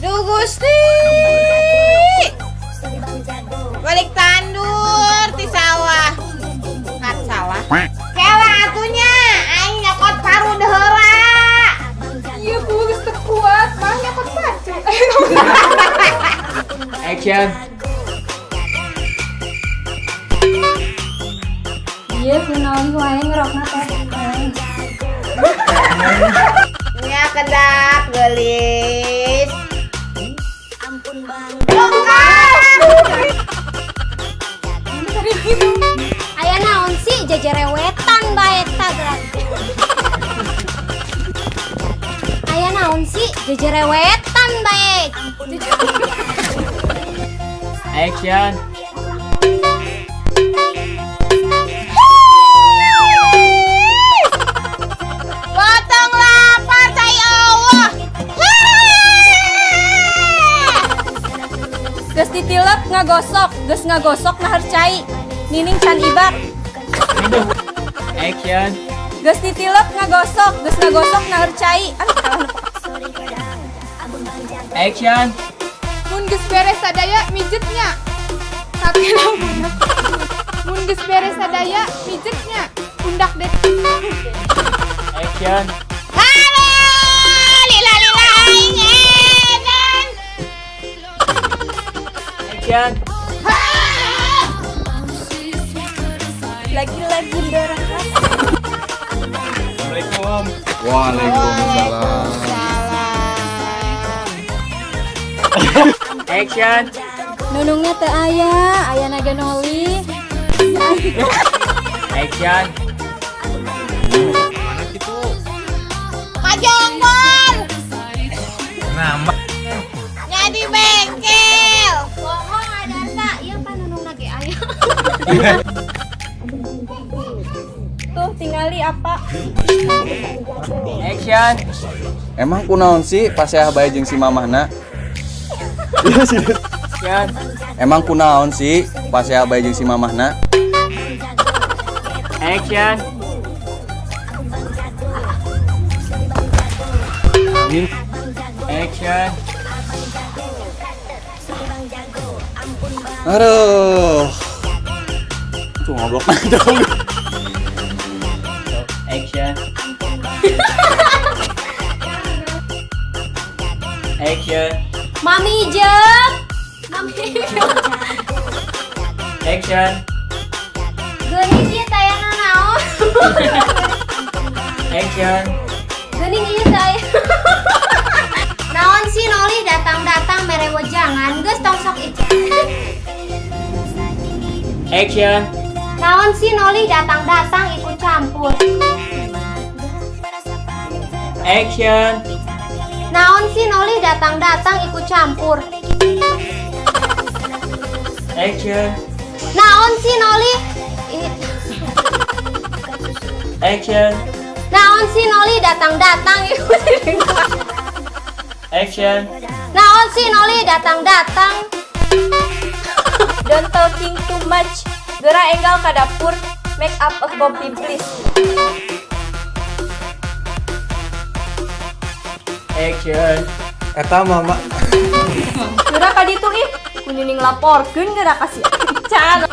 Duh Gusti. Balik tandur ti sawah. Kan sawah. Kela atunya aing nyokot paru heula. Iya bu, geus teu kuat, mah nyokot pacu. Action. Iya, kunaon wae ngerokna teh. Nya kedap geulis. Ampun bang. Bongkar. Aya naon sih jejerewetan bae ta gerak. Aya naon sih jejerewetan bae. Action. Potong lapar cai Allah. Geus ditilep ngagosok, geus ngagosok nahar cai. Nining can ibak. Action. Geus ditilep ngagosok, geus ngagosok nahar cai. Aduh kalah nepok. Action. Mun geus beres sadaya mijetnya. Mun geus beres sadaya mijetnya. Pundak deh. Action. Halo, lila lila aing edan. Action. Lagi-lagi berangkat. Assalamualaikum. Waalaikumsalam. Action. Nunungnya teu aya, aya naga noli. Action. Mana kitu? Pajonggol. Nambah. Nyadi bengkel. Bohong ada ieu pan nunungna ge aya. Tuh tingali apa? Action. Emang kunaon sih pasea bae jeung si mamahna? Action. Emang kunaon sih pasea bae jeung si mamahna? Action. Action. Aduh. Tuh ngobrol dong. Action. Action. Mami jep. Mami. Action. Geuning ieu tayana naon? Action. Geuning ieu teh. Naon sih Noli datang-datang mere wejangan geus tong sok ieu. Action. Naon sih Noli datang-datang ikut campur. Action. Naon sih Noli datang-datang ikut campur. Action. Naon sih Noli? Action. Naon sih Noli datang-datang ikut. Action. Naon sih Noli datang-datang. Don't talking too much. Geura enggal ka dapur. Make up a coffee please. Action. Eta mama. Geura ka ditu ih. Ku Nining laporkeun geura ka si Can.